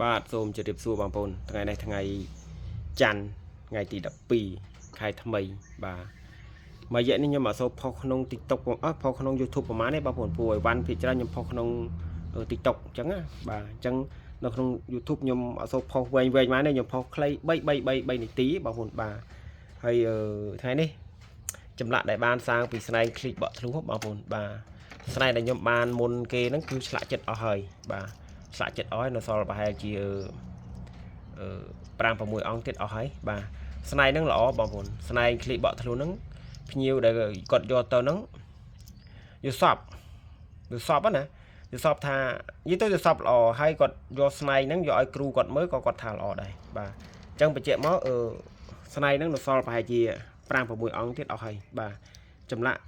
បាទសូមជម្រាបសួរបងប្អូនថ្ងៃនេះថ្ងៃច័ន្ទថ្ងៃទី12ខែថ្មីបាទមួយរយៈនេះខ្ញុំអត់សូវផុសក្នុង TikTok ផងអត់ផុសក្នុង YouTube ប្រហែលទេបងប្អូនព្រោះអីវ៉ាន់ភាគច្រើនខ្ញុំផុសក្នុង TikTok អញ្ចឹងណាបាទអញ្ចឹងនៅក្នុង YouTube ខ្ញុំអត់សូវផុសវែងវែងមកទេខ្ញុំផុសខ្លី3 3 3 3នាទីបងប្អូនបាទហើយថ្ងៃនេះចម្លាក់ដែលបានសាងពីស្នែងឃ្លីកបក់ធ្លុះបងប្អូនបាទស្នែងដែលខ្ញុំបានមុនគេហ្នឹងគឺឆ្លាក់ចិត្តអស់ហើយបាទឆ្លាក់ចិត្តអស់ហើយនៅសល់ប្រហែលជាអឺ5 6អង្គទៀតអស់ហើយបាទស្នែងហ្នឹងល្អបងប្អូនស្នែងឃ្លីកបក់ធ្លុះហ្នឹងភ្ញៀវដែលគាត់យកទៅហ្នឹងយល់សពយល់សពណាយល់សពថានិយាយទៅយល់សពល្អហើយគាត់យកស្នែងហ្នឹងយកឲ្យគ្រូគាត់មើលក៏គាត់ថាល្អដែរបាទអញ្ចឹងបញ្ជាក់មកអឺស្នែងហ្នឹងនៅសល់ប្រហែលជា5 6អង្គទៀតអស់ហើយបាទចម្លាក់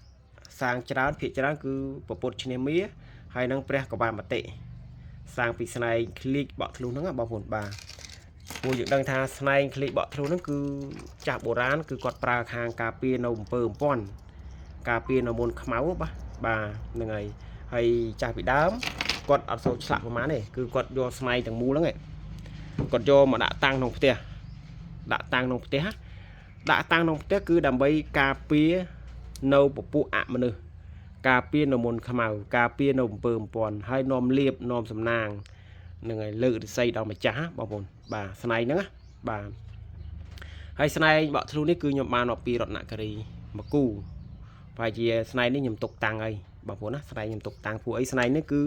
សាងច្រើនភាគច្រើនគឺពពុទ្ធឈ្នះមាហើយនឹងព្រះកវាមតិសាងពីស្នែងឃ្លីកបក់ធ្លុះហ្នឹងណាបងប្អូនបាទព្រោះយើងដឹងថាស្នែងឃ្លីកបក់ធ្លុះហ្នឹងគឺចាស់បុរាណគឺគាត់ប្រើខាងការពារនៅអំពើអំព័ន្ធការពារនៅមុនខ្មៅបាទបាទហ្នឹងហើយហើយចាស់ពីដើមគាត់អត់សូវឆ្លាក់ប្រហែលទេគឺគាត់យកស្នែងទាំងមូលហ្នឹងឯងគាត់យកមកដាក់តាំងក្នុងផ្ទះដាក់តាំងក្នុងផ្ទះដាក់តាំងក្នុងផ្ទះគឺដើម្បីការពារនៅពពួកអមនុស្សការពារនៅមុនខ្មៅការពារនៅអំពើអំព័ន្ធហើយនាំលៀបនាំសំណាងហ្នឹងហើយលើករិស័យដល់ម្ចាស់ណាបងប្អូនបាទស្នែងហ្នឹងណាបាទហើយស្នែងបក់ធ្លុះនេះគឺខ្ញុំបានមកពីរតនគិរីមកគូប្រហែលជាស្នែងនេះខ្ញុំទុកតាំងហើយបងប្អូនណាស្នែងខ្ញុំទុកតាំងព្រោះអីស្នែងនេះគឺ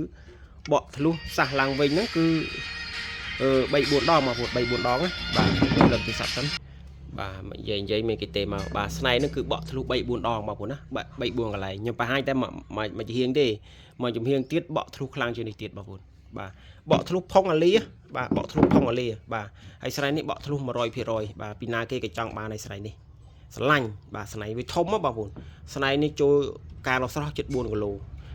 បក់ធ្លុះសះឡើងវិញហ្នឹងគឺអឺ3 4ដងបងប្អូន3 4ដងណាបាទលើកទូរស័ព្ទសិនបាទនិយាយនិយាយមានគេទេមកបាទស្នែងហ្នឹងគឺបក់ធ្លុះ3 4ដងបងប្អូនណា3 4កន្លែងខ្ញុំបង្ហាញតែមួយមួយចំហៀងទេមួយចំហៀងទៀតបក់ធ្លុះខ្លាំងជាងនេះទៀតបងប្អូនបាទបក់ធ្លុះផុងអាលាបាទបក់ធ្លុះផុងអាលាបាទហើយស្រែនេះបក់ធ្លុះ100%បាទពីណាគេក៏ចង់បានហើយស្រែនេះស្រឡាញ់បាទស្នែងវាធំហ៎បងប្អូនស្នែងនេះចូលការលោស្រស់ជិត4គីឡូ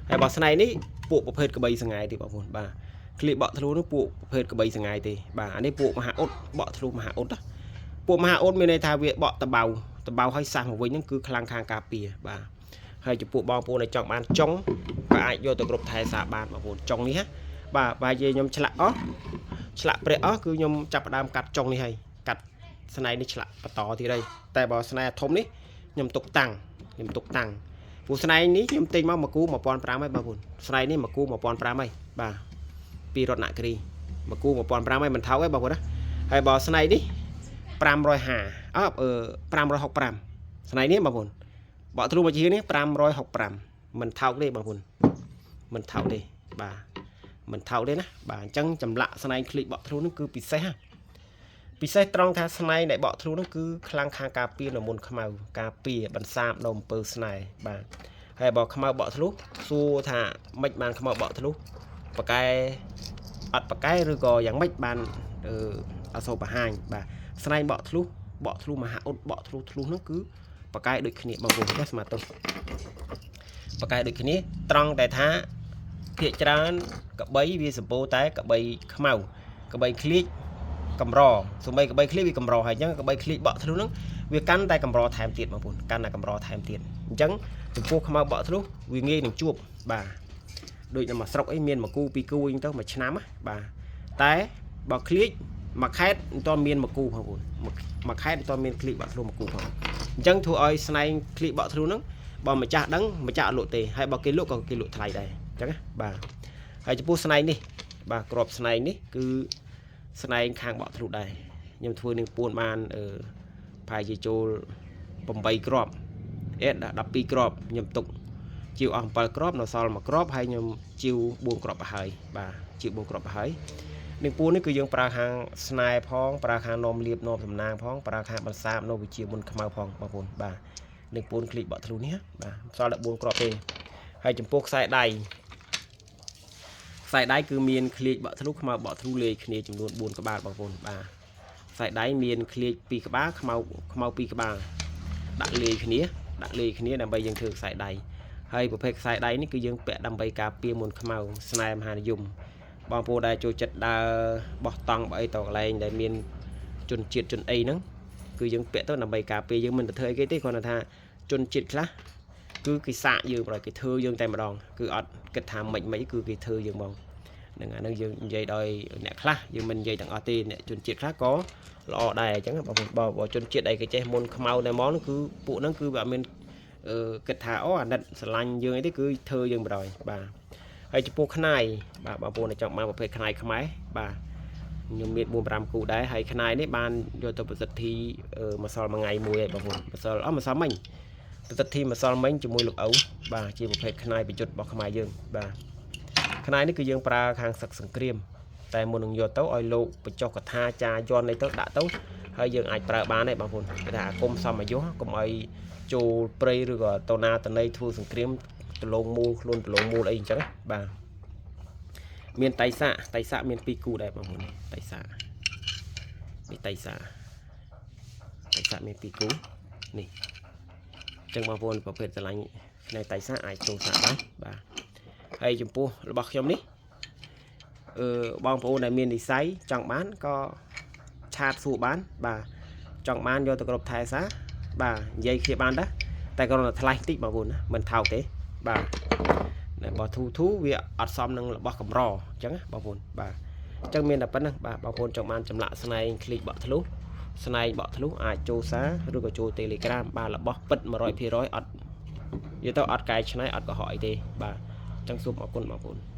ហើយបើស្នែងនេះពួកប្រភេទក្បីសង្ងាយទេបងប្អូនបាទឃ្លៀកបក់ធ្លុះនោះពួកប្រភេទក្បីសង្ងាយទេបាទអានេះពួកមហាអ៊ុតបក់ធ្លុះមហាអ៊ុតណាពួកមហាអ៊ុតមានន័យថាវាបក់តបៅតបៅហើយសះមកវិញហ្នឹងគឺខ្លាំងខាងការពារបាទហើយចំពោះបងប្អូនដែលចង់បានចុងក៏អាចយកទៅគ្រប់ថែសារបានបងប្អូនចុងនេះណាបាទបើនិយាយខ្ញុំឆ្លាក់អស់ឆ្លាក់ព្រះអស់គឺខ្ញុំចាប់ផ្ដើមកាត់ចុងនេះហើយកាត់ស្នែងនេះឆ្លាក់បន្តទៀតហើយតែបើស្នែងធំនេះខ្ញុំទុកតាំងខ្ញុំទុកតាំងព្រោះស្នែងនេះខ្ញុំទិញមកមួយគូ1500ហើយបងប្អូនស្នែងនេះមួយគូ1500ហើយបាទពីរតនគិរីមួយគូ1500ហើយមិនថោកទេបងប្អូនណាហើយបើស្នែងនេះ550អើ565ស្នែងនេះបងប្អូនបកទ្រូមកជាងនេះ565មិនថោកទេបងប្អូនមិនថោកទេបាទមិនថោកទេណាបាទអញ្ចឹងចម្លាក់ស្នែងឃ្លីកបក់ធ្លុះនោះគឺពិសេសហ่ะពិសេសត្រង់ថាស្នែងដែលបក់ធ្លុះនោះគឺខ្លាំងខាងការពារនៅមុនខ្មៅការពារបន្សាបនៅអំពើស្នេហ៍បាទហើយបើខ្មៅបក់ធ្លុះសួរថាម៉េចបានខ្មៅបក់ធ្លុះបកែអត់បកែឬក៏យ៉ាងម៉េចបានអឺអសូរបង្ហាញបាទស្នែងបក់ធ្លុះបក់ធ្លុះមហាអ៊ុតបក់ធ្លុះធ្លុះនោះគឺបកែដូចគ្នាបងប្អូនណាស្មាទោសបកែដូចគ្នាត្រង់តែថាភាកច្រើនកបីវាសម្បូរតែកបីខ្មៅកបីឃ្លៀកកម្រសំបីកបីឃ្លៀកវាកម្រហើយអញ្ចឹងកបីឃ្លៀកបក់ធ្លុះហ្នឹងវាកាន់តែកម្រថែមទៀតបងប្អូនកាន់តែកម្រថែមទៀតអញ្ចឹងចំពោះខ្មៅបក់ធ្លុះវាងាយនឹងជួបបាទដូចនៅមួយស្រុកអីមានមួយគូពីរគូអីទៅមួយឆ្នាំណាបាទតែបើឃ្លៀកមួយខេតមិនទាន់មានមួយគូបងប្អូនមួយខេតមិនទាន់មានឃ្លៀកបក់ធ្លុះមួយគូផងអញ្ចឹងធ្វើឲ្យស្នែងឃ្លៀកបក់ធ្លុះហ្នឹងបើម្ចាស់ដឹងម្ចាស់អត់លក់ទេហើយបើគេលក់ក៏គេលក់ថ្លៃដែរអញ្ចឹងណាបាទហើយចំពោះស្នែងនេះបាទក្របស្នែងនេះគឺស្នែងខាងបក់ធ្លុះដែរខ្ញុំធ្វើនឹងពួនបានអឺប្រហែលជាចូល8គ្រាប់អេ12គ្រាប់ខ្ញុំទុកជាវអស់7គ្រាប់នៅសល់1គ្រាប់ហើយខ្ញុំជាវ4គ្រាប់ទៅហើយបាទជាវ4គ្រាប់ទៅហើយនឹងពួននេះគឺយើងប្រើខាងស្នែផងប្រើខាងនំលៀបនំសំណាងផងប្រើខាងបន្សាបនៅវិជាមុនខ្មៅផងបងប្អូនបាទនឹងពួនឃ្លីកបក់ធ្លុះនេះបាទសល់តែ4គ្រាប់ទេហើយចំពោះខ្សែដៃខ្សែដៃគឺមានឃ្លៀកបក់ធ្លុះខ្មៅបក់ធ្លុះលាយគ្នាចំនួន4ក្បាលបងប្អូនបាទខ្សែដៃមានឃ្លៀក2ក្បាលខ្មៅខ្មៅ2ក្បាលដាក់លាយគ្នាដាក់លាយគ្នាដើម្បីយើងធ្វើខ្សែដៃហើយប្រភេទខ្សែដៃនេះគឺយើងពាក់ដើម្បីការពារមុនខ្មៅស្នេហ៍មហានិយមបងប្អូនដែលចូលចិត្តដើរបោះតង់បើអីតកន្លែងដែលមានជនជាតិជនអីហ្នឹងគឺយើងពាក់ទៅដើម្បីការពារយើងមិនទៅធ្វើអីគេទេគ្រាន់តែថាជនជាតិខ្លះគឺគេសាកយើងប្រហែលគេធ្វើយើងតែម្ដងគឺអត់គិតថាម៉េចម៉េចគឺគេធ្វើយើងហ្មង ហ្នឹងអានឹងយើងនិយាយដោយអ្នកខ្លះយើងមិននិយាយទាំងអស់ទេអ្នកជនជាតិខ្លះក៏ល្អដែរអញ្ចឹងបងប្អូនបើជនជាតិអីគេចេះមុនខ្មៅតែមកនោះគឺពួកហ្នឹងគឺវាអត់មានអឺគិតថាអូអាណិតស្រឡាញ់យើងអីទេគឺធ្វើយើងបណ្ដោយបាទហើយចំពោះខ្នាយបាទបងប្អូនដែលចង់បានប្រភេទខ្នាយខ្មែរបាទខ្ញុំមាន4 5គូដែរហើយខ្នាយនេះបានយកទៅប្រសិទ្ធិម្សិលមួយថ្ងៃមួយហើយបងប្អូនម្សិលអស់ម្សិលមិញប្រសិទ្ធិម្សិលមិញជាមួយលោកឪបាទជាប្រភេទខ្នាយប្រយុទ្ធរបស់ខ្មែរយើងបាទខ្នាយនេះគឺយើងប្រើខាងសឹកសង្គ្រាមតែមុននឹងយកទៅឲ្យលោកបញ្ចុះកថាចាយន់នេះទៅដាក់ទៅហើយយើងអាចប្រើបានដែរបងប្អូនគេថាអាគមសមអាយុកុំឲ្យចូលព្រៃឬក៏តណាតណីធ្វើសង្គ្រាមដលងមូលខ្លួនដលងមូលអីអញ្ចឹងបាទមានតៃសាតៃសាមាន2គូដែរបងប្អូននេះតៃសានេះតៃសាតៃសាមាន2គូនេះអញ្ចឹងបងប្អូនប្រភេទស្រឡាញ់ផ្នែកតៃសាអាចចូលសាបានបាទហើយចំពោះរបស់ខ្ញុំនេះអឺបងប្អូនដែលមាននិស័យចង់បានក៏ chat សួរបានបាទចង់បានយកទៅគ្រប់ថែសាបាទនិយាយគ្នាបានដែរតែគ្រាន់តែថ្លៃតិចបងប្អូនណាមិនថោកទេបាទបើធូធូវាអត់សមនឹងរបស់កម្រអញ្ចឹងណាបងប្អូនបាទអញ្ចឹងមានតែប៉ុណ្្នឹងបាទបងប្អូនចង់បានចម្លាក់ស្នែងឃ្លីកបក់ធ្លុះស្នែងបក់ធ្លុះអាចចូលសារឬក៏ចូល Telegram បាទរបស់ពិត100%អត់និយាយទៅអត់កែច្នៃអត់កុហកអីទេបាទអញ្ចឹងសូមអរគុណបងប្អូន។